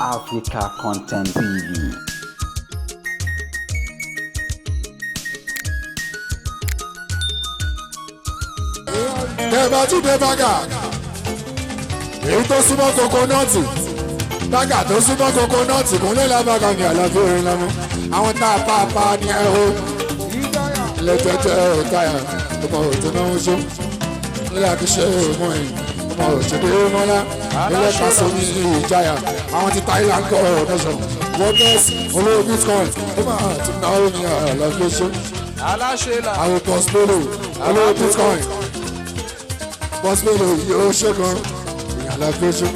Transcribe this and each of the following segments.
Africa Content TV. Tẹ̀bà tún dé bágà èyí tó súnmọ́ kokonọ́ọ̀tì, bágà tó súnmọ́ kokonọ́ọ̀tì kúnlẹ̀ lábàgà ní àlàfo orin lọ́mú àwọn tá a pa pa ní ẹ̀hó ilé jẹjẹ táyà ọmọ òtún náà ń ṣó ilé àkíṣe ọmọ yìí ọmọ òṣèlú mọ́lá ilé kásán ní ìjáyà àwọn ti Thailand kọ́ ọ̀nẹ́sọ̀ wọ́nẹ́sì olówó bitcoin ó máa tún náà ní àlàfo ṣó àwọn bọ́sibélò olówó bitcoin bọ́sibélò yóò ṣe gan ìyàlá fẹ́ṣọ́.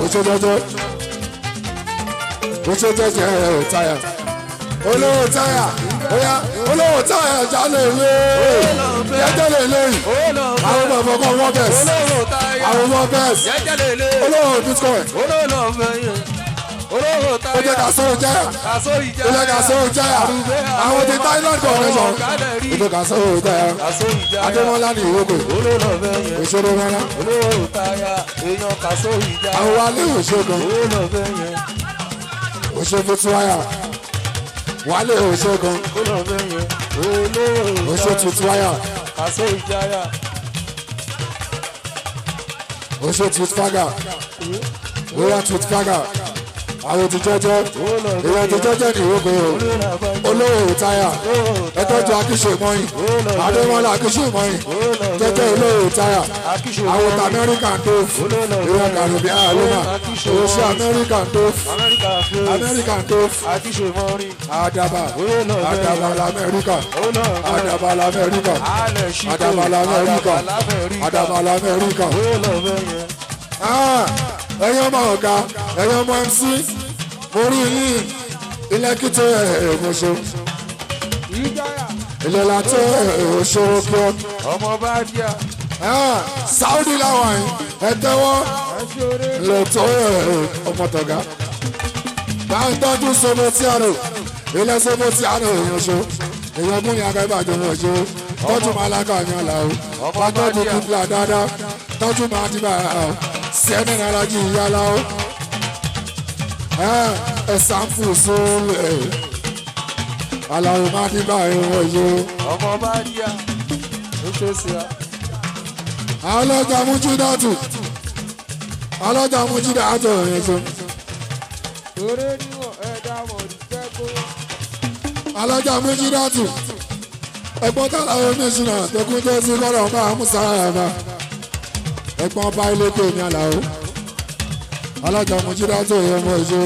Oṣù jẹjẹ oṣù jẹjẹ táyà olówó táyà oya olówó táyà jálè lé jẹjẹ lè lóyìn àwọn bàbá kan wọ́n bẹ̀s àwọn wọ́n bẹ̀s olówó bitcoin ó jẹ́ ká sóò jáyà ó jẹ́ ká sóò jáyà àwọn ti Thailand connection ó jẹ́ ká sóò jáyà Adémọ́lá ní ìwókò òṣèré mọ́lá àwọn wálé òṣègùn òṣèfútúwáyà wálé òṣègùn òṣètútúwáyà òṣètútúfágà bóyá tutfaga àwọn ti jẹjẹ èèyàn ti jẹjẹ ní ìwókò olówó táyà ẹtọ́jú akíṣe mọ́yìn Adémọ́lá akíṣe mọ́yìn jẹjẹ olówó táyà àwọn ti American dove èèyàn kàròbí àlùmá òṣì American dove American dove àdàbà àdàbà lamẹ́ríkà àdàbà lamẹ́ríkà àdàbà lamẹ́ríkà àdàbà lamẹ́ríkà. Ẹ̀yin ọmọ ọ̀gá ẹ̀yin ọmọ MC mo rí yín ilé kíkọ́ ẹ̀ẹ́dẹ́gbọ̀nsọ ilé látọ̀ ẹ̀ẹ́dẹ́gbọ̀nsọ pọ̀ ọmọ bá díà Saudi làwọn yìí ẹ tẹ́wọ́ lọ́tọ̀ ọmọ tọ̀gá bá ń tọ́jú somo tí a rò ilé somo tí a rò èèyàn èèyàn gún yàrá ìbàjẹ́ wọn ṣe tọ́jú málákà yẹn là ó bá tọ́jú kúkúlà dáadáa tọ́jú máa dìbà sẹ́ni alájí yálà ó ẹ sàǹfù sólè aláwo máa dìbà ìwọ̀n yìí. Ọmọ bá díà ó ṣe sí a. Alájà mújídàtù alájà mújídàtù yẹn tó. Alájà mújídàtù ẹ̀gbọ́n tààlà oníṣúná tẹkùn jẹ́ sí kọ́lọ̀ máa mú sára bá ẹ̀gbọ́n bá ilé pè ní àlàó alájà mújídàtù yẹn mọ̀ ẹ̀ṣọ́.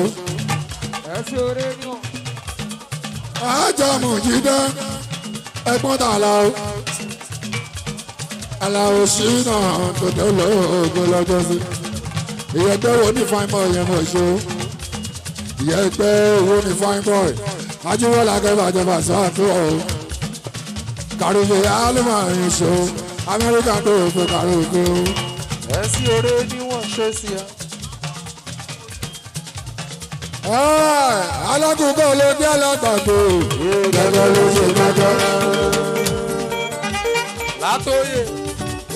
Alájà mújídà ẹ̀gbọ́n tààlà aláwo ṣínà tòdó lóògùn lọ́jọ́ sí. Ìyẹn pé wo ní fine boy yẹn mọ̀ ṣó. Ìyẹn pé wo ní fine boy. Ajíwọ́lá kẹfà jẹfà sọ àtúwọ̀ o. Kàrúfè alùmọ̀ọ́yìn ṣó. Amẹ́ríkà tó fẹ́ kàrúfè o. Ẹ sí oré níwọ̀n ṣe sí ẹ. Alákòókò ló dé alágbàdo. Gẹ́gẹ́ ló ṣe gbẹ́gẹ́. Látòyè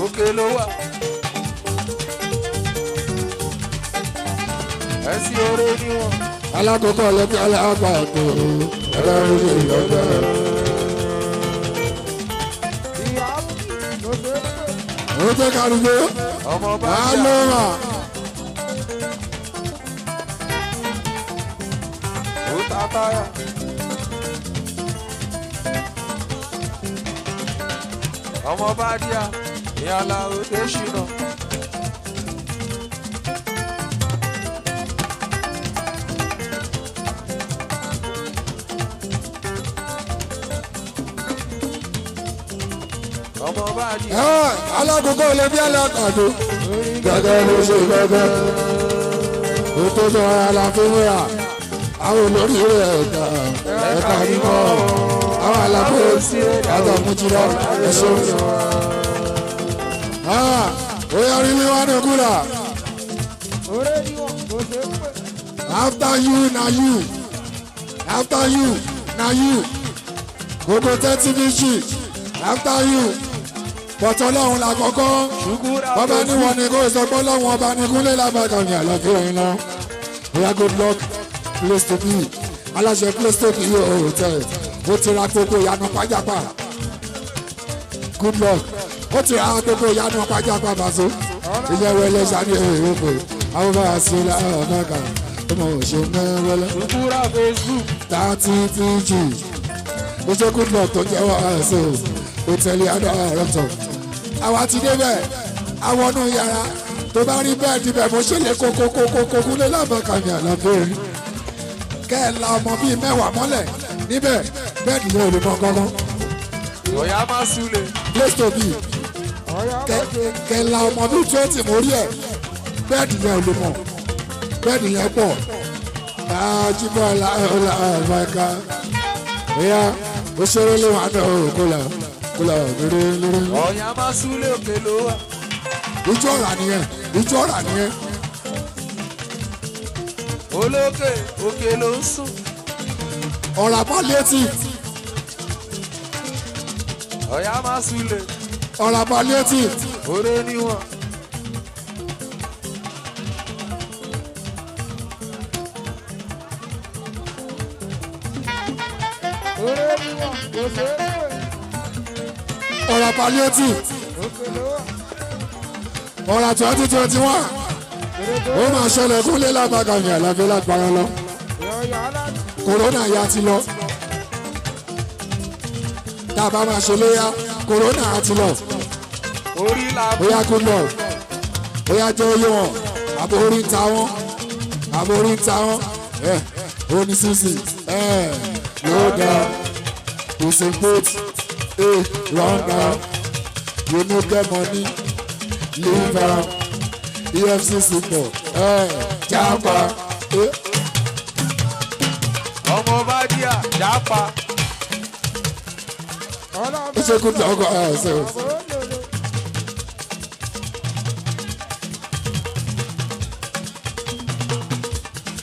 òkè ló wà. Ẹ sí oré níwọ̀n. Alákòókò ló dé alágbàdo. Gẹ́gẹ́ ló ṣe gbẹ́gẹ́. Ó jẹ́ kàrúgbó. Ọmọ bá díà. Alóra. Ó ta táyà. Ọmọ bá díà ìyàlá òde ṣìnà. Ọmọ bá díà. Alákòókò ló bí alákàdó. Gẹ́gẹ́ ló ṣe gẹ́gẹ́. Ó tó sọ ara la fi wúra. Àwọn olórí rẹ̀ ẹ̀ka ẹ̀ka mímọ́. Àwọn àlàfo àtàmújìlá ẹ̀ṣọ́. Ó yọrí wíwá ní kúrà. After you na you. After you. Na you gbogbo 30 BG after you, but ọlọ́run la kọ́kọ́. Ṣùkúrà. Bàbá ní wọn ni kò sọ pé ọlọ́run ọba ní kúnlé lábàkà ní àlàáfíà yín lọ. Oya, good luck, place to be, aláṣẹ place to be hotel. Ó ti ra gbogbo ìyanu pájápá. Good luck, ó ti ra gbogbo ìyanu pájápá. Bàṣọ ilé wẹlé sani èrè pé àwọn bá a ṣe láàbàkà ọmọ òṣèlú mẹ́wẹ́lẹ́. Ṣùkúrà Facebook. 30 PG, ó ṣe good luck tó jẹ́ wàásù hòtẹ́ẹ̀lì àdó. Àwa ti débẹ̀, àwọn ọ̀nà yàrá tó bá rí bẹ́ẹ̀ níbẹ̀ mo ṣe lè kókókókó. Kúnlé lábàkàmì àlàbẹ̀rẹ̀ kẹ́ ẹ̀ la ọmọ bíi 10 mọ́lẹ̀ níbẹ̀, bẹ́ẹ̀ nìyẹn ò lè mọ gángan. Ọ̀yá má súlẹ̀. Place to be, kẹ́ ẹ̀ la ọmọ bíi 20 mórí ẹ̀, bẹ́ẹ̀ nìyẹn ò lè mọ̀, bẹ́ẹ̀ nìyẹn pọ̀. Àjùbọ̀ làbàkà ìyá òṣèré lè wà náà kólà kólà lórí lórí. Ọ̀yá má súlẹ̀, òkè ló wà. Ìjọ ọ̀rà nìyẹn, ìjọ ọ̀rà nìyẹn. Olókè òkè ló ń sùn. Ọ̀rà palliative. Ọ̀yá má súlẹ̀. Ọ̀rà palliative. Oré níwọ̀n. Oré níwọ̀n kò ṣeé pè. Ọ̀rà palliative. Òkè ló wà. Ọ̀rà 2021, ó máa ṣẹlẹ̀. Kúnlé lábàgàmì àlàáfíà lágbára lọ. Ìyọ̀yọ̀ aláàjì. Corona ya ti lọ. Tá a bá máa ṣe léyà, corona á ti lọ. Orí la. Bóyá good luck, bóyá jẹ́ oyé wọn, àbò orí ń ta wọ́n, àbò orí ń ta wọ́n. Ẹ̀ ó ní sísì ẹ̀ ló dá Usain Bolt ẹ̀ run down. You no get money, leave am. EFCC pọ̀ ẹ̀ japa ẹ̀. Ọmọ bá díà jápa. Ó ṣe good luck ẹ̀ ṣe.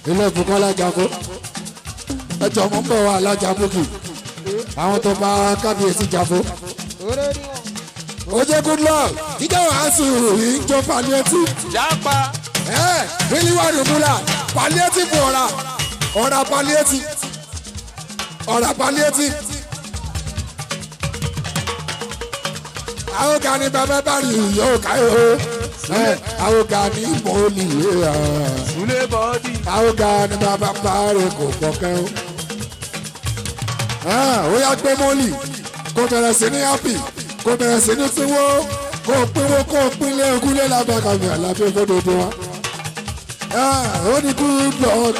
Ilé ìfúkọ́ lájàkó, ẹjọ́ mọ́ ń bọ̀ wá alájà bókì, àwọn tó bá kábíyèsí jàfó. Oré níwọ̀n. Ó jẹ́ good luck ìjọ wàásù ìjọ palliative. Jápa. Ẹ rílí wà nùbúlà palliative, ọ̀rà ọ̀rà palliative, ọ̀rà palliative. Àwọn kan ní bàbá bá rí yóò káyọ̀ ẹ, àwọn kan ní mọ́ọ̀lì ẹ̀. Súlẹ̀ bọ́ọ̀dì. Àwọn kan ní bàbá bá rí kò kọ̀kẹ́ o. Ó yá, gbé mọ́ọ̀lì kó bẹ̀rẹ̀ sí ní happy, kó bẹ̀rẹ̀ sí ní pínwó, kó pínwó, kó pínlẹ̀ ogúnlé lábàkàmì àlàáfíà fọdọdọ wa. Ó ní good luck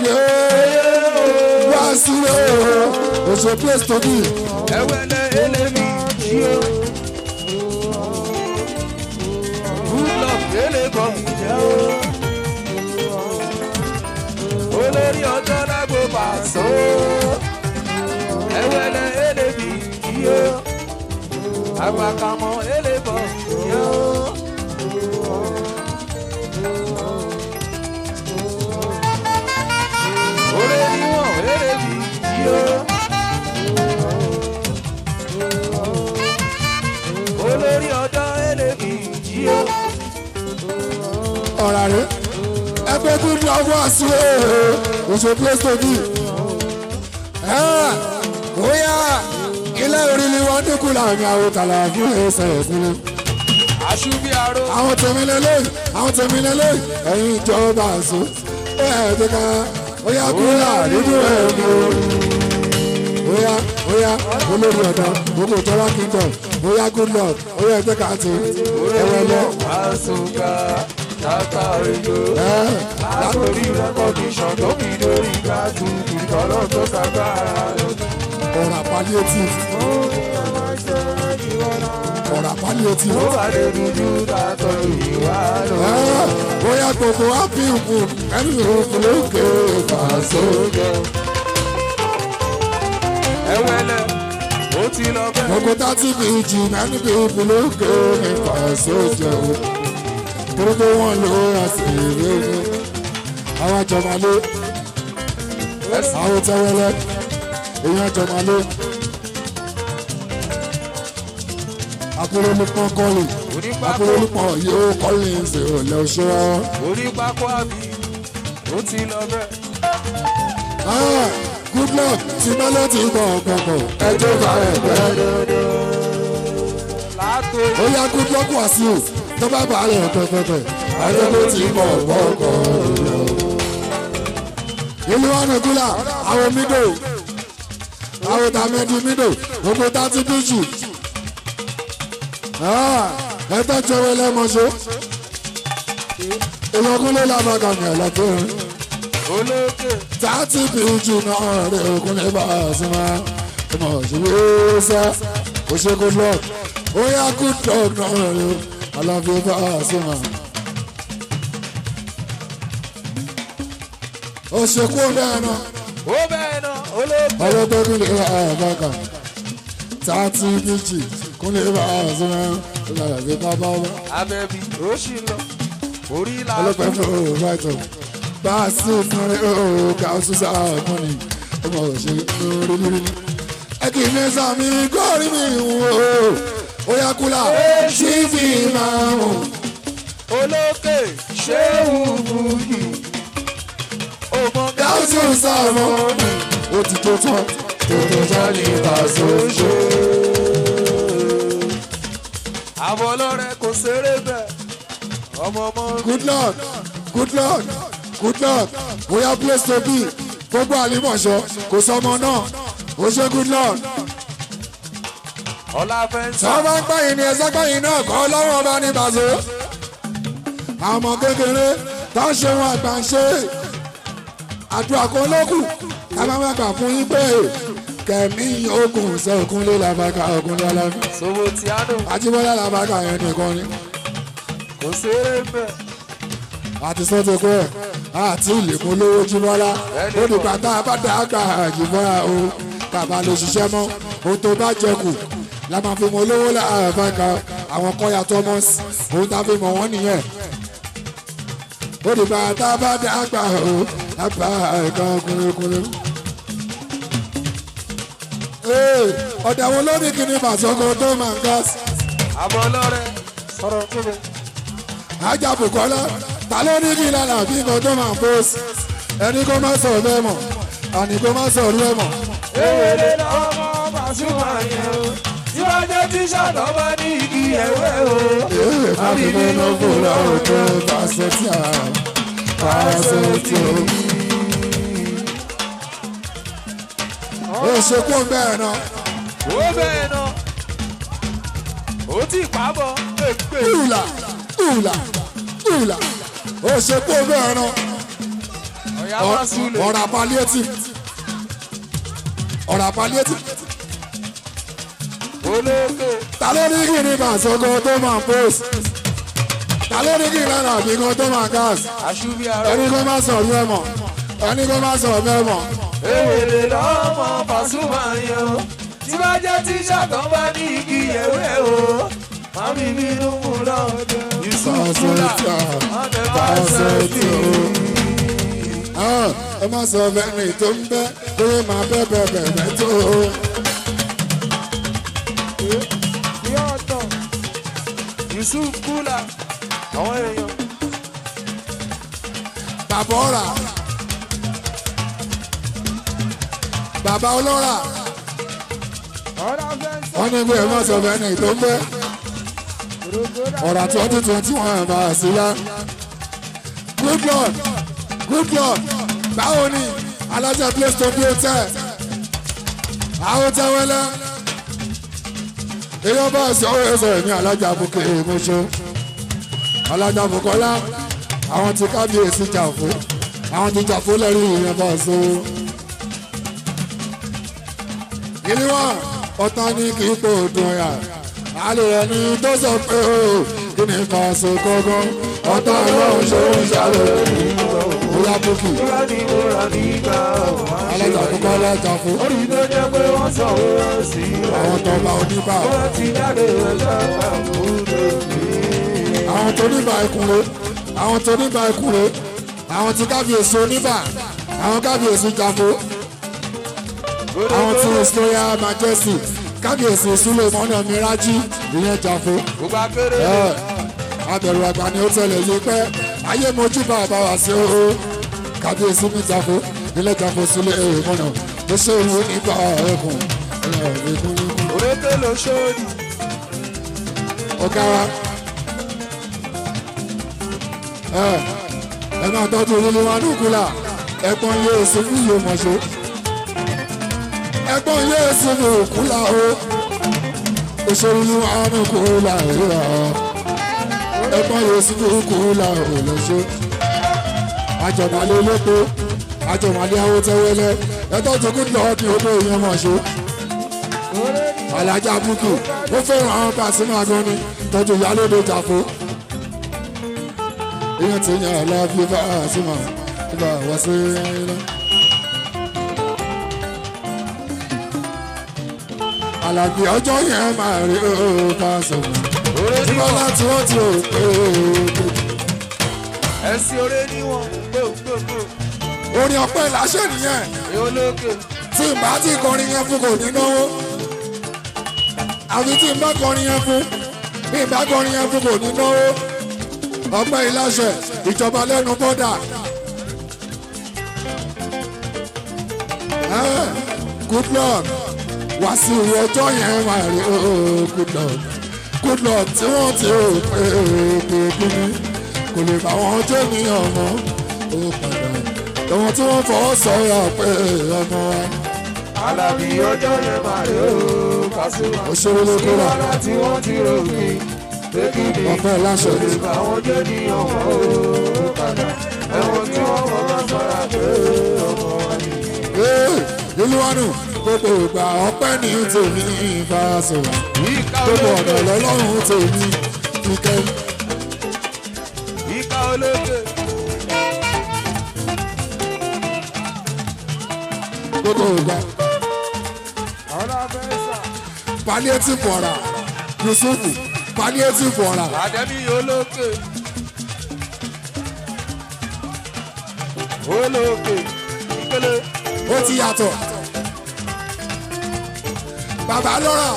wá sílé o, òṣè place to be. Ẹwẹ́lẹ́ elémi jí o. Good luck elébọ̀ jẹ́ o. Olórí ọjọ́ lágbo pàṣọ. Ẹwẹ́lẹ́ elémi jí o. Àgbàkàmọ́ elébọ̀ jẹ́ o. Orí níwọ̀n elémi jí o. Olórí ọjọ́ elémi jí o. Ọ̀rà rẹ̀ ẹgbẹ́ good luck wá sílé o, òṣè place to be. Ó yá, ilé orí ni wọ́n dínkù láàrin àwọn tàlà fún ẹsẹ̀ ìpínlẹ̀. Aṣúbí aró. Àwọn tèmi lélẹ́yìn, àwọn tèmi lélẹ́yìn, ẹ̀yin ìjọba àṣọ ẹ̀ẹ́dẹ́ka. Ó yá, kúrò nínú ẹ̀mí o. Ó yá, ó yá, olórí ọ̀dọ́ gbogbo ìjọba kingdom. Ó yá, good luck, ó yá, ẹ̀jẹ̀ káàtì ẹ̀wẹ̀lẹ̀. Àsùnkà tata ojo. Látòrí recognition tó fi dórí gratitude tọ́lọ́ tó sagbára lọ́dún. Ọ̀rà palliative, ọ̀rà palliative. Ó wà lè dúdú tàtọ̀ ìwà lọ. Ó yá, gbogbo happy mood ẹni òkú lókè fàṣọ. Ẹwẹ́lẹ̀ ó ti lọ bẹ́ẹ̀. Gbogbo 30 BG ẹni òkú lókè fàṣọ jẹ o. Torí pé wọ́n lò ó sí ìwé àwọn àjọmọ́lé, àwọn tẹ́wẹ́lẹ́. Èèyàn jọmọlé. Àbúrò olùpọ̀ kọ́lì. Àbúrò olùpọ̀ yóò kọ́lì ṣe òlẹ̀ òṣèré. Orí pákó àbí ó ti lọ bẹ́ẹ̀. Good luck ti mẹ́lẹ́ ti gbọ̀ gbọ̀ngbọ̀ ẹjọ́ bá ẹ̀ pẹ́. Látò Ó yá good luck Wàsíù tó bá bá rẹ̀ pẹ́pẹ́pẹ́ ẹjọ́ tó ti gbọ̀ gbọ̀ngbọ̀. Ìlú Ọ̀nàgúnlà àwọn mídò àwọn tàmẹ́dì mídò gbogbo tátí bíjì. Ẹ tọ́jú ewé lẹ́mọ̀ṣọ́. Ìlọ́kúnlé làbàgàmì ọ̀lọ́kùnrin olókè tààtì bíjì náà rẹ̀ òkúnlé bá a sí máa ọmọ òṣèré sá ó ṣe good luck ó yá good luck náà rẹ̀ aláfi bá a sí máa. ó ṣe kú bẹ́ẹ̀ náà ó bẹ́ẹ̀ náà olókè ọlọ́gbẹ́ kúnlé bá a bá kà tààtì bíjì kúnlé bá a sí máa aláfi bá bá bá abẹ́bí ó sì lọ orí ọlọ́pàá làbí fún òun bàtọ̀ bá a sì fún òun ká sùn sáà mọ́ ni ọmọ òṣèré lórí ní. ẹ kì í ní sàmì gọ́ọ̀rì mi wò ó ó yá kúlà sí fi máa mú. olókè ṣéwù bùjì ọmọ gáúsù sàmọ́ ni ó ti tó tán tó tó tán ní ìbáṣọ ṣe. àwọn ọlọ́rẹ́ kò ṣeré bẹ́ẹ̀ ọmọ ọmọ good luck good luck good luck bóyá place to be gbogbo àlìmọ̀ṣọ́ kò sọmọ náà ó ṣe good luck. ọlá fẹ́ǹsì Tọ́ bá ń gbẹ̀yìn ni ẹ̀sẹ̀ gbẹ̀yìn náà kọ́ lọ́wọ́ bá ní bàṣẹ. Àwọn ọmọ kékeré tó ń ṣe wọn àgbà ń ṣe. Àdúrà kan ló kù ká má má gbà fún yín pé kẹ̀mí ogun ṣe ògùn lé làbàkà ògùn lé làbàkà. sowó tíánù Ajíbọ́lá làbàkà yẹn nìkan ni. kò ṣeré bẹ́ẹ̀ Àti sọ́tò pé àti ìlẹ̀kùn olówó Jíbọ́lá. Ó dìgbà tá a bá dá àgbà Jíbọ́lá o bàbá lè ṣiṣẹ́ mọ́ ohun tó bá jẹ kù la máa fi mọ olówó láàbàkà àwọn kọ́ya Thomas ohun tá a fi mọ̀ wọ́n nìyẹn. Ó dìgbà tá a bá dá àgbà o àgbà ẹ̀ka kúlẹ̀kúlẹ̀. Ọ̀dà wo ló ní kíní bàṣọ́kọ tó máa ń gas? àwọn ọlọ́rẹ́ sọ̀rọ̀ tó bẹ́ẹ̀. Ajá Bùkọ́lá ta ló ní kí lálà bí nǹkan tó máa ń post ẹni kó má sọ̀rọ̀ bẹ́ẹ̀ mọ̀ àní kó má sọ̀rọ̀ bẹ́ẹ̀ mọ̀. ewele lọ́mọ Pasuma yẹn o tí wọ́n jẹ́ tíṣà tó bá ní igi ẹ̀wẹ́ o. Ee, má fi mẹ́nu fúnra òkè pàṣẹ tí a pàṣẹ tí o. Ó ṣe kó bẹ́ẹ̀ náà. ó bẹ́ẹ̀ náà ó ti pàbọ̀ èpè Ùlà ùlà ùlà ó ṣe kó bẹ́ẹ̀ náà. ọ̀yá wá súlẹ̀ Ọ̀rà palliative ọ̀rà palliative olókè ta ló ní kí ni bàṣọkọ tó máa post ta ló ní kí lánàá bí kan tó máa gas àṣùbí ara ẹni kó má sọ̀rọ̀ ẹ̀ mọ̀ ẹni kó má sọ̀rọ̀ ẹ̀ mọ̀. ewele lọ́mọ Pasuma yẹn o tí wọ́n jẹ́ tíṣà tó bá ní igi ẹ̀wẹ́ o. Mami bínú mú lọ́dọ̀ Yusuf Kula ọ̀dẹ̀ Pàṣẹ tí o. Ẹ má sọ fẹ́ni tó ń bẹ́ tó yẹ máa bẹ́ bẹ́ bẹ́ bẹ́ tó o. Bí ọ̀tọ̀ Yusuf Kula àwọn èèyàn Bàbá ọ̀rà. Bàbá ọlọ́rà. ọ̀rá fẹ́ǹsì Wọ́n ní pé ẹ má sọ fẹ́ni tó ń bẹ́. òrògbòdà Ọ̀rà 2021 bá a sí yá. Good luck good luck báwo ni alájà place to be hotel àwọn tẹ́wẹ́lẹ́ èèyàn bá a sọ ọ́ ẹ̀sọ̀ ẹ̀mí alájà bùkẹ́ èmọ́ṣọ́ alájà bùkọ́lá àwọn ti kábíyèsí jàfó àwọn ti jàfó lẹ́rìí ìyẹn bá a sọ. ìníwọ̀n ọ̀tá ní kí ipò dùn yà àlè ẹni tó sọ pé o kí ni fàṣọ gángan ọ̀tá ọlọ́run ṣe ń ṣàlẹ̀ bóyá bùkì Múra ní múra nígbà wọ́n ṣe alájà bùkọ́lá jàfó orí tó jẹ́ pé wọ́n sọ̀rọ̀ sí àwọn tọba oníbà wọ́n ti jáde ọjọ́ àbúrò mi. àwọn tó níbà ìkúnre àwọn tó níbà ìkúnre àwọn tí kábíyèsí oníbà àwọn kábíyèsí jàfó Àwọn tí His Royal Majesty Kábíyèsí Súlè Mọ́nà Miraji ìyẹn Jàfó. Gbogbo akéré. Abẹ̀rù àgbà ni ó tẹ̀lé yìí pẹ́ ayé mojú bàbá wa sí o. Kábíyèsí mi Jàfó ilé Jàfó Súlè Mọ́nà ó ṣe ìlú nípa ẹkùn. Òrékè ló ṣóòdì. Ọ̀gá wa ẹ máa tọ́jú olólùwà wa nùkúlà ẹ̀gbọ́n yóò ṣe fún yóò mọ̀ ṣe. Ẹ̀gbọ́n yóò ṣe fún òkúlà o. Òṣèlú wa nùkúlà ìrà. Ẹ̀gbọ́n yóò ṣe fún òkúlà ò lọ ṣe. Àjọ̀mọ̀lé olóko, àjọ̀mọ̀lé awótẹ́wẹ́lẹ́, ẹ tọ́jú kúndùn ọ̀kìn owó ìyẹn mọ̀ ṣe. Alájà Búkì, ó fẹ́ràn àwọn Pasuma gan ni, tọ́jú ìyálóde Jàfó. Ìyẹn ti yàn án lọ fi bá Pasuma, bá wá sí ilé. Àlàbí ọjọ́ yẹn máa rí ó Pasuma. Oré Tí wọ́n níwọ̀n. láti wọ́n ti rò pé Ẹ̀sìn oré níwọ̀n. Gbòǹgbòǹgbò. orin ọpẹ́ làṣẹ nìyẹn. Olókè. Tí n bá ti kọrin yẹn fún kò ní náwó. Àfi tí n bá kọrin yẹn fún, bí n bá kọrin yẹn fún kò ní náwó. Ọpẹ́ ìláṣẹ ìjọba lẹ́nu bọ́dà. Good luck wá sí ìwé ọjọ́ yẹn máa rí ooo good luck. Good luck tí wọ́n ti rò pé pé kíní kò lè bá wọn jẹ́ ní ọmọ ó padà. Àwọn tí wọ́n fọwọ́ sọ̀rọ̀ pé ọmọ wa. Àlàbí ọjọ́ yẹn máa rí ó Pasuma. Òṣèré ló kó rà. Ìwọ́lá tí wọ́n ti rò pé pé kí ni Ọpẹ́ láṣẹ. kò lè bá wọn jẹ́ ní ọmọ ó padà. Ẹ̀wọ̀n tí wọ́n fọwọ́ sọ̀rọ̀ pé ọmọ wa ni. Ee, Olúwanù gbogbo ìgbà ọpẹ́ ní tèmi Pasuma. Ìka Gbogbo olókè. ọ̀nà lọ́lọ́run tèmi kíkẹ́. Ìka olókè. Gbogbo ìgbà Ọlọ́fẹ́sà. palliative ọ̀rà Yusufu palliative ọ̀rà Àdẹ́mí olókè. Olókè. Ìpele. ó ti yàtọ̀. Bàbá lọ́rà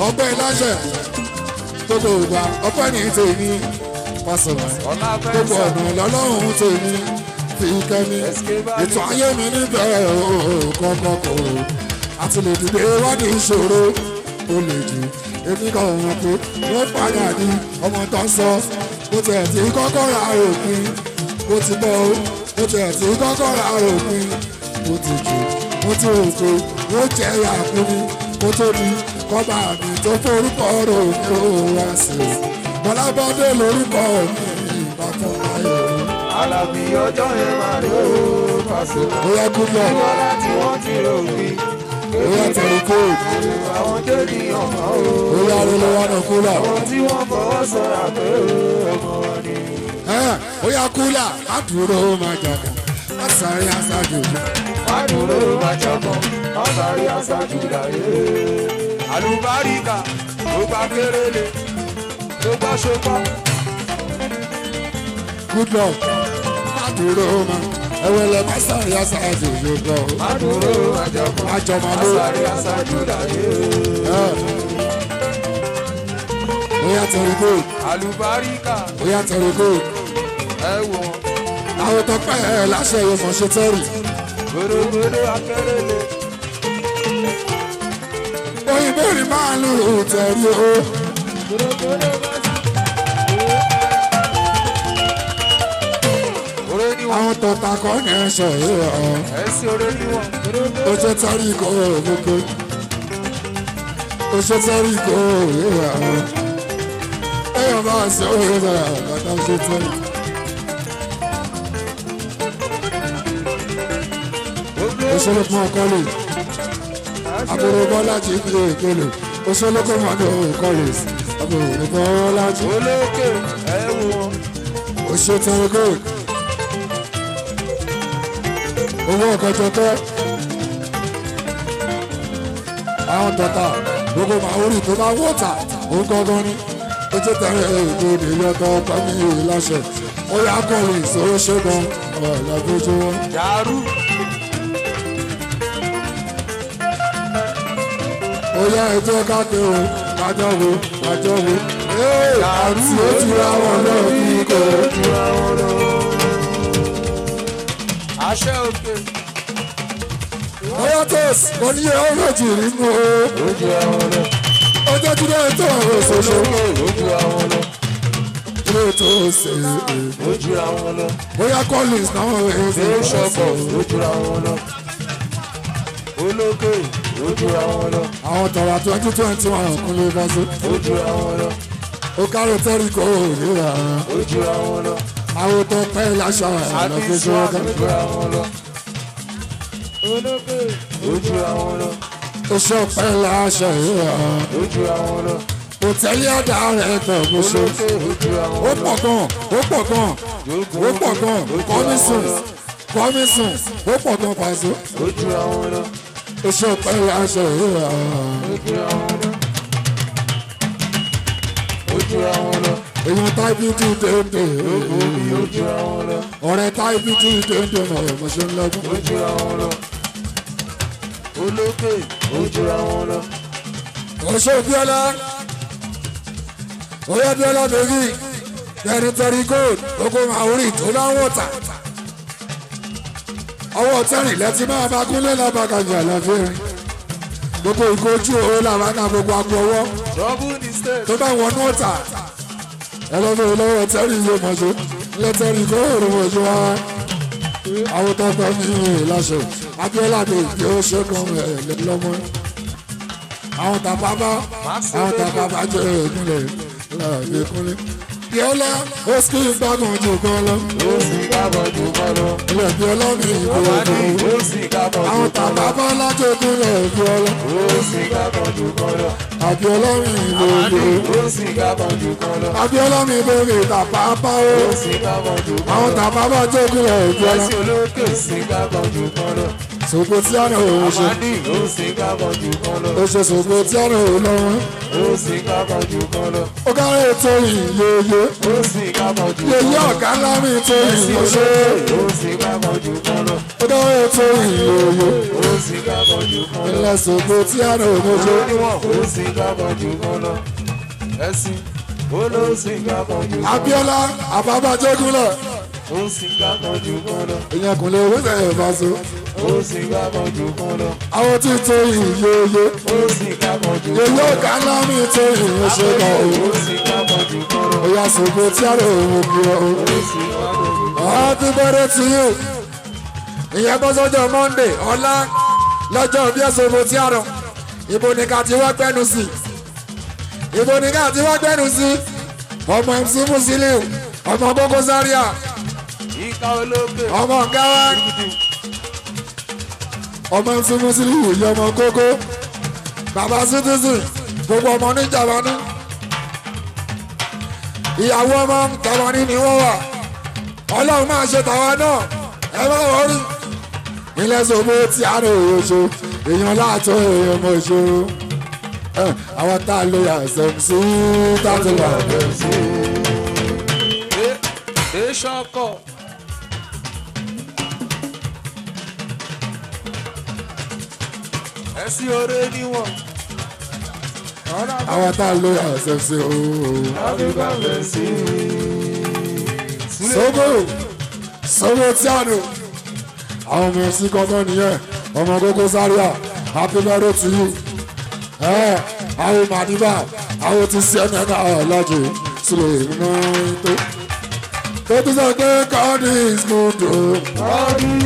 ọpẹ́ láṣẹ gbogbo ìgbà ọpẹ́ ní tèmi Pasuma. Gbogbo Ọláfẹ́sà. ọ̀nà lọ́lọ́run tèmi fi kẹ́mi ètò ayé mi níbẹ̀ kọ́kọ́ kò àti lè dìde wádìí ìṣòro ó lè jù èmi kan mọ̀ pé wọ́n padà ní ọmọ tó ń sọ bó tiẹ̀ ti kọ́kọ́ ra òpin bó ti bọ́ ó bó tiẹ̀ ti kọ́kọ́ ra òpin bó ti jù bó ti rò pé wọ́n jẹ́ àkúni kó tó di kọ́ba mi tó forúkọ rò ní òun wá sí i Bọ́lábọ́dé lórúkọ mi ìbátan ayọ̀ mi. Àlàbí ọjọ́ yẹn máa rí ó Pasuma. Bóyá good luck, Ìwọ́lá tí wọ́n ti rò pé bóyá tẹ̀lé code, àwọn jẹ́ ní ọmọ ó. bóyá olówó náà kúlà. Àwọn tí wọ́n fọwọ́ sọ̀rọ̀ pé ọmọ wa ni. Bóyá kúlà, má dúró máa jàkà, má sáré aṣáájú. Má dúró má jọkàn, má sáré aṣáájú láyé. Àlùbáríkà ló gba kérélé, ló gbá ṣopá. Good luck, má dúró máa ẹwẹ́lẹ̀ má sáré aṣáájú yóò gbọ́. Má dúró má jọkàn, Má jọmọ má ló. sáré aṣáájú láyé. Bóyá tẹ̀lé code, Àlùbáríkà bóyá tẹ̀lé code. ẹ wò wọ́n, Àwọn tọpẹ́ ẹ̀ láṣẹ yóò mọ̀ ṣe tẹ́rì. gbòdògbòdò akérélé. Òyìnbó ni máa ń lù tẹ̀rí o. Oré níwọ̀n, Àwọn tọ̀tà kọ́ ní ẹ̀ṣọ́ yìí ọ̀. ẹ̀sìn oré níwọ̀n. Oṣù tẹ́rì kò gbogbo. Oṣù tẹ́rì kò yíra. Ẹyọ̀ bá ṣe òye sọ̀rọ̀ bàtà oṣù tẹ́rì. Oṣù lókun ọkọlù. Àbúrò Bọ́lá jí fi èkélò. Oṣù lókun mọ́tò ọkọlù. Àbúrò Bọ́lá jí. Olókè ẹ wò wọ́n. Oṣù tẹ́rì kò. Owó ọkọ̀ jọkẹ́. Àwọn tọ̀tà gbogbo màórì tó bá wọ́tà òun gangan ni. Ojú tẹ̀lé èdè ìyọ̀tọ̀ ọkọ mi láṣẹ. Ó yá kọ́lé ìṣòro ṣẹ́gun ọ̀làgbójú wọn. Jàrú. Ó yá ẹjọ́ ká pé o, kájọ́ wo, kájọ́ wo. Àti ó tura wọn lọ bí kò. Ojúra wọn lọ. Àṣẹ òkè. Ó yá tó mo ní ẹ méjì nínú o. Ojúra wọn lọ. Ọjọ́ tí wọ́n tó òṣòṣò. Olókè ojúra wọn lọ. Ilé tó ṣe é. Ojúra wọn lọ. Bóyá Collins náà ń ṣe Bíṣọ̀pù ojúra wọn lọ. Olókè ojúra wọn lọ. Àwọn tọ̀wà 2021 kúnlé fásó. Ojúra wọn lọ. Ó kárò tẹ́rì kò ríra. Ojúra wọn lọ. Àwọn tó pẹ́ láṣọ àlọ́ fi ṣe Àbísí ọkọ. ojúra wọn lọ. Ojúra wọn lọ. Ó ṣe pẹ́ láṣọ ìrà. Ojúra wọn lọ. Òtẹ́lẹ̀ ọ̀dà rẹ̀ pẹ̀ mo ṣe. Olókè ojúra Ó wọn lọ. pọ̀ gan, ó pọ̀ gan, ó pọ̀ gan, kọ́mísùn, kọ́mísùn, ó pọ̀ gan pàṣẹ. Ojúra wọn lọ. Ó ṣe pẹ́ láṣọ ìrà. Ojúra wọn lọ. Ojúra wọn lọ. Èèyàn táìpì tù déńdé. Ojúra wọn lọ. Ọ̀rẹ́ táìpì tù déńdé mọ̀ mo ṣe ń lọ́gbọ́n. Ojúra wọn lọ. Olókè ojúra wọn lọ. Oṣù Bíọ́lá, Oyè Bíọ́lá bèbí, tẹ̀rìntẹ̀rì gold, gbogbo màórì tó bá ń wọ̀tà. Ọwọ́ tẹ̀rìn lẹ́tí máa bá kúnlé lábàkàjà láfẹ́rin. Gbogbo ìkojú òun làbákà gbogbo àpò ọwọ́ Trouble in the state. tó bá wọnú ọ̀tà. Ẹlọ́dún lọ́wọ́ tẹ̀rìn yóò mọ̀ ṣe, lẹ́tẹ̀rìn gold mọ̀ ṣe wá. Àwọn tó pẹ́ ní ìlàṣẹ, Abíọ́lá bèbí ó ṣe kan ẹ̀ lọ́mọ. Àwọn tàbábá àwọn tàbábá jẹ́ ìkúnlẹ̀ ìkúnlẹ̀. Bíọ́lá ó sì gbádùn jù kan lọ. Ó sì kábọ̀ jù kan lọ. Ilẹ̀ Bíọ́lá mi Àmàdí ìgbòho. ó sì kábọ̀ jù Àwọn kan lọ. tàbábá lájọ ìkúnlẹ̀ Bíọ́lá. Ó sì kábọ̀ jù kan lọ. Àbíọ́lá mi Àmàdí ìgbòho. ó sì kábọ̀ jù kan lọ. Àbíọ́lá mi ìgbòho tàbábá o. Ó sì kábọ̀ jù kan Àwọn lọ. tàbábá jẹ́ ìkúnlẹ̀ Bíọ́lá. Ẹ̀sìn olókè sì kábọ̀ jù kan lọ. Sòkò tí a náà ò ṣe. Àmàdí ó sì kábọ̀ jù kan lọ. Ó ṣe sòkò tí a náà ò lọ́wọ́. Ó sì kábọ̀ jù kan lọ. Ó kárẹ̀ ètò ìyeyè. Ó sì kábọ̀ jù kan Yèyé lọ. ọ̀gá ńlá mi tó Ẹ̀sìn ìyeyè. olókè ó sì kábọ̀ jù kan lọ. Ó kárẹ̀ ètò ìyeyè. Ó sì kábọ̀ jù kan lọ. Ilẹ̀ sòkò tí a náà ò ṣe. Olóníwọ̀n ó sì kábọ̀ jù kan lọ. Ẹ̀sìn olóòsì kábọ̀ jù kan lọ. Abíọ́lá àbábájégúnlẹ̀ Ó sì kábọ̀ jù kan lọ. èèyàn kò lè wíṣẹ̀ ìfàṣọ. Ó sì kábọ̀ jù kan lọ. Àwọn tí tó ìyeyè. Ó sì kábọ̀ jù Yèyé kan lọ. ọ̀gá ńlá mi tó ìyeyè ṣe kàn o. Ó sì kábọ̀ jù kan lọ. Òyà sòkò tí a náà ò kí ọ. Ó sì kábọ̀ jù kan lọ. Happy birthday to you. Ìyẹn bọ́ sọ́jọ́ Monday ọ̀la lọ́jọ́ bí ẹ̀sùn òbò tí a rọ̀. Ibo ni ká ti wá gbẹ́nu sí? Ibo ni ká ti wá gbẹ́nu sí? Ọmọ MC Musiliu, ọmọ Koko Zaria, Ìka olókè. ọmọ Gawa, ọmọ MC Musiliu yìí ọmọ Koko, bàbá Citizen, gbogbo ọmọ ní Jàmánì. Ìyàwó ọmọ Jàmánì ni wọ́n wà. Ọlọ́run máa ṣe tàwa náà, ẹ má wọrí. Ilé sọ́mọ́ tí a rò oṣù, èèyàn láàtọ̀ èèyàn mọ̀ ṣe. Àwọn tá a lo yàtọ̀ sí tá a ti wà bẹ́ẹ̀ sí. Èṣọkọ̀. Ẹ̀sìn oore níwọ̀n. Àwọn tá a lo yàtọ̀ sí ooo. Áfíríkà fẹ́ sí. Sọ́mọ́ sọ́mọ́ tí a rò. Àwọn ọmọ ẹ̀sìn kankan nìyẹn, ọmọ Koko Zaria, happy birthday to you. Àwọn Màdìbà, àwọn ti CNN ọ̀làjì sílẹ̀ ìmúná tó. Tó tún sọ pé God is good o. Ọdún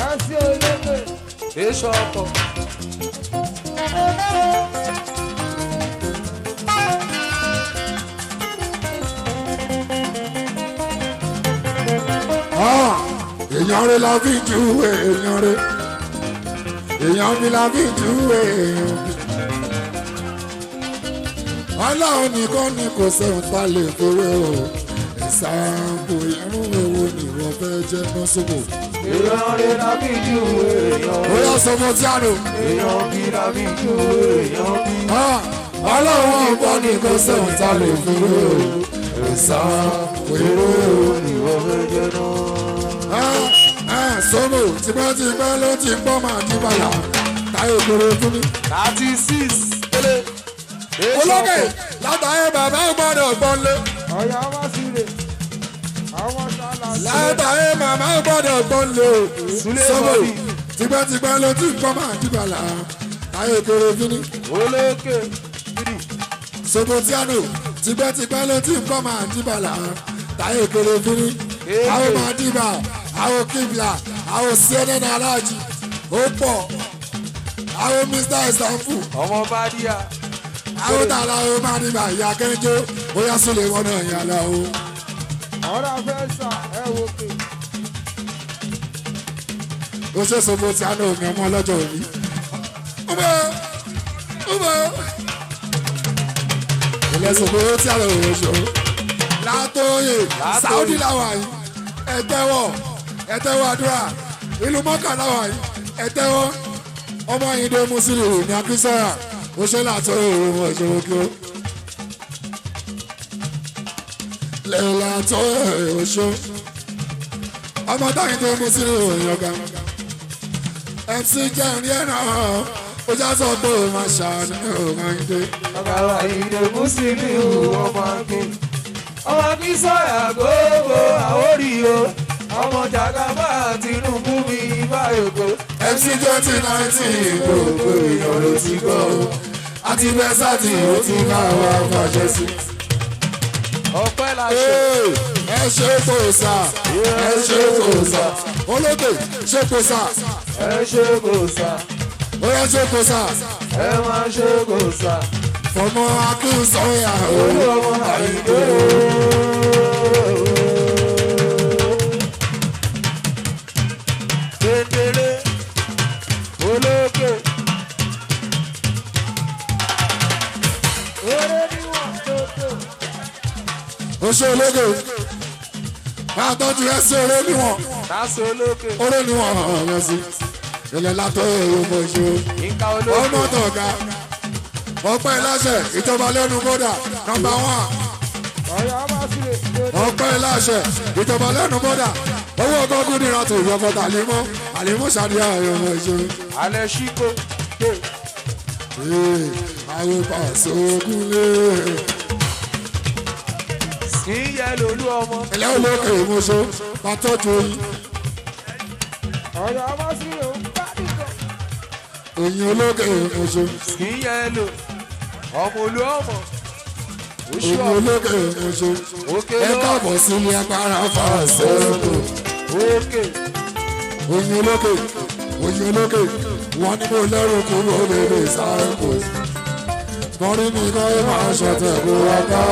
Ẹ̀sìn olókè. Èṣọkọ̀. Ah, èèyàn rẹ̀ la fi ju èèyàn rẹ̀ èèyàn mi la fi ju èèyàn mi. Ọlọ́run nìkan ni kò sẹ́hun tá lè fowó o. Ìsàmpù irun èwo ni wọ́n fẹ́ jẹ́ mọ́sọ́bò. Èèyàn rẹ̀ la fi ju èèyàn Ó yà sọ fún tíánù. Èèyàn bí la fi ju èèyàn bí. Ọlọ́run ọ̀pọ̀ ni kò sẹ́hun tá lè fowó o. Ìsàmpù irun èwo Ni wọ́n fẹ́ jẹ́ náà. Sọ́mù tipẹ́tipẹ́ ló ti ń bọ́ máa ní bàlá táyé kéré fún mi. 36 kele. Olókè látàyè bàbá gbọ́dọ̀ gbọ́nlé. Ọ̀yà wá sílè. Àwọn sálà sílè. Látàyè màmá gbọ́dọ̀ gbọ́nlé o. Súlé Sọ́mù Bọ́bí. tipẹ́tipẹ́ ló ti ń bọ́ máa ní bàlá táyé kéré fún mi. Olókè 3. Sobotiano tipẹ́tipẹ́ ló ti ń bọ́ máa ní bàlá táyé kéré fún mi. Àwọn máa dìbà, àwọn kíbla, àwọn CNN aláàjì, ó pọ̀, àwọn Mr. Istanbul. Ọmọ Bádíà. Àwọn tààlà ó máa ní bàyà kẹ́ńjọ́ bóyá sílẹ̀ wọn náà yà lọ o. Ọ̀rọ̀ fẹ́ sà ẹ wò pé. Ó ṣe Sobotiano mi ọmọ ọlọ́jọ́ òní. Ọmọ ọmọ ilẹ̀ Sobotiano òṣò látòyè Saudi làwà yìí ẹ tẹ́wọ́ ẹ tẹ́wọ́ àdúrà ìlú Mọ́kà làwà yìí ẹ tẹ́wọ́ ọmọ yìí dé Mùsùlùmí ní Akínsọ́yà ó ṣe látòyè òun òṣèré kí ó. Lẹ́la tó oṣù ọmọ táyì tó mú sínú ìròyìn ọ̀gá MC jẹ́rìí ẹ̀rọ ó já sọ pé ó máa ṣàánú òun àyíndé. Ọ̀gá ìdè Mùsùlùmí ọmọ Akin. Ọmọ Akin sọ̀yà gbogbo Àwórì o. Ọmọ Jàgàbá Tinubu mi báyòkó. MC 2019 gbogbo èèyàn ló ti gbọ́ o àti bẹ́sàtì ó ti bá wa fàṣẹ sí. Ọpẹ́ la ṣe. Ẹ ṣe kò sà ẹ ṣe kò sà olóògbé ṣe kò sà Ẹ ṣe kò sà. ó yẹ ṣe kò sà Ẹ máa ṣe kò sà. fọmọ akínsọ́yà o. Olú ọmọ Àyìndé o. Kékeré olókè. Eré níwọ̀n tó tó. Oṣù ológo máa tọ́jú ẹsẹ̀ oró níwọ̀n Násù olókè. oró níwọ̀n ọ̀rọ̀ sí ilẹ̀ látọ̀ èrò mọ̀ṣọ́ Ìka olókè. ọmọ tọ̀gá ọpẹ́ láṣẹ ìjọba lẹ́nu bọ́dà nọ́mbà wán Ọ̀yà wá sílè tó tó. ọpẹ́ láṣẹ ìjọba lẹ́nu bọ́dà owó ọgọ́gùn nira tó yọkọ̀ tàlímọ́ àlímọ́ ṣàdíyà ọ̀rọ̀ mọ̀ṣọ́ Alẹ́ ṣíkó. àwọn pàṣẹ ogunlé Kì í yẹ lòlú ọmọ. ilẹ̀ olókè mọ̀ṣọ́ máa tọ́jú oyin Ọ̀yà wá sílè ó ń bá nìkan. oyin olókè mọ̀ṣọ́. Kì í yẹ lò. Ọmọ olú ọmọ. Oṣù Oyin ọmọ. olókè oṣù Òkè ẹ ló wà. káàbọ̀ sílé agbára fàṣẹ́kù. Òkè. Oyin olókè oyin olókè wọ́n ní mo lẹ́rù kúrò lórí sáàkù. Mọ̀rí mi kọ́ ẹ máa ṣọ̀tẹ̀ kó wá ká.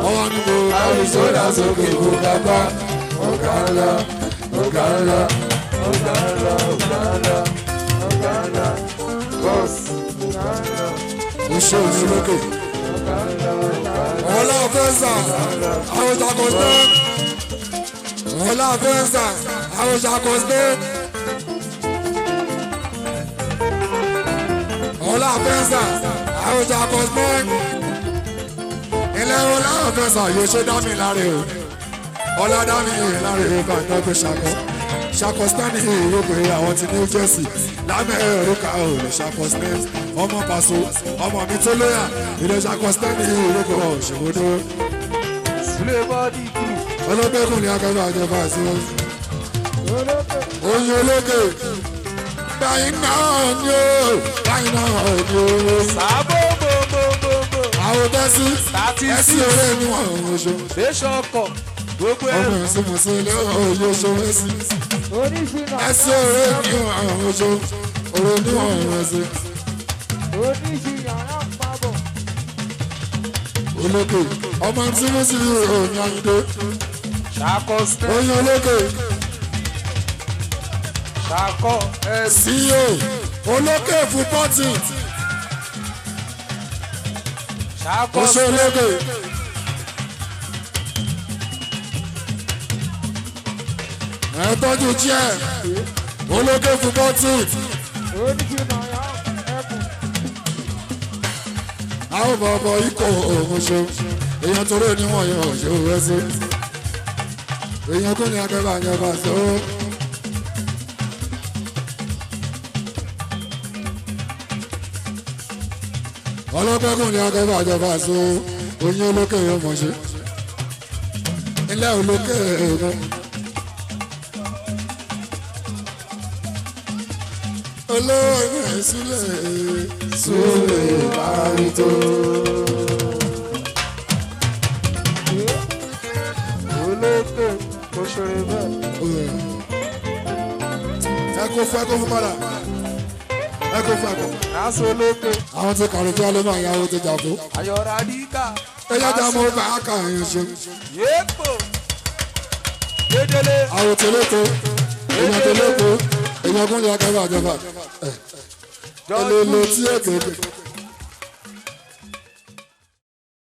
Ọwọ́ ni mo kárí sódà sókè kó kápá. Ọ̀gá ńlá ọ̀gá ńlá. Ọ̀gá ńlá ọ̀gá ńlá ọ̀gá ńlá. Bọ́ọ̀sì. Ọ̀gá ńlá Oṣù oyin olókè. ọ̀gá ńlá ọ̀gá ńlá. Ọlá fẹ́ǹsà àwọn ìṣàkóso. Ọlá fẹ́ǹsà àwọn ìṣàkóso. Ọlá fẹ́ǹsà àwọn ìṣàkóso. Ilé ọlá fẹ́ǹsà yóò ṣe dá mi láre o. Ọlá dá mi láre o bàtà tó ṣàkọ. Ṣàkọsítánì ìrókò àwọn ti New Jersey lábẹ́ ẹ̀rọ ò lè ṣàkọsítánì ọmọ pàṣọ ọmọ mi tó lóyà ilé ṣàkọsítánì ìrókò òṣèwọ́dọ́ Sule bọ́dí kù. ọlọ́gbẹ́kùn ní akẹ́kọ̀ọ́ àjọba àti wọn. Olókè. Oyin olókè báyìí náà ni ó báyìí náà ni ó. Sàbó bòbòbòbò. Àwọn tẹ́sí Thirty ẹsí six. eré ni wọ́n ń ṣe. Tẹ̀sán ọkọ̀. Gbogbo Ọmọ ẹ̀rù. ẹ̀sìn mọ̀sí ilé òye oṣù ẹ̀sí. Oníṣìnà. Ẹsí eré ni wọ́n ń ṣe. Eré ni wọ́n ń ṣe. Oníṣìnà alápapọ̀. Olókè ọmọ tí mo sì rí òyìn Ayíndé. Ṣàkọ step. Oyin olókè Ṣàkọ ẹ̀sìn. CEO olókè fún pọ́tì. Ṣàkọ Oṣù step. olókè. Ẹ tọ́jú chair olókè fún pọ́tì. Oníṣìnà ẹkùn. Àwọn bọ̀bọ̀ ikọ̀ òun ṣe èèyàn torí oníwọ̀n yẹn ò ṣe òwe sí. Èèyàn kò ní akẹ́bà yẹn bá ṣe ó. Ọlọ́pẹ́kùn ní akẹ́fà àjọba so oyin olókè yóò mọ̀ ṣe. Ilé olókè èèyàn. Olóòrùn sílẹ̀ sílẹ̀ báyìí tó. Olókè kò ṣeré bẹ́ẹ̀. Ẹ kó fún ẹ kó fún padà. Ẹ kó fún ẹ kó. Naso olókè. Àwọn tí kàrí tí wọ́n ló máa yáwó ti jà fún. Ayọ̀rọ̀ Adíkà. Ẹ yájà mọ́ bá a kà ẹ̀yàn ṣe. Yéèpò. Dédélé. Àwọn tí olóko, èèyàn tó lóko, èèyàn kúnlẹ̀ akẹ́fà àjọba. Olólo tí ètò ètò.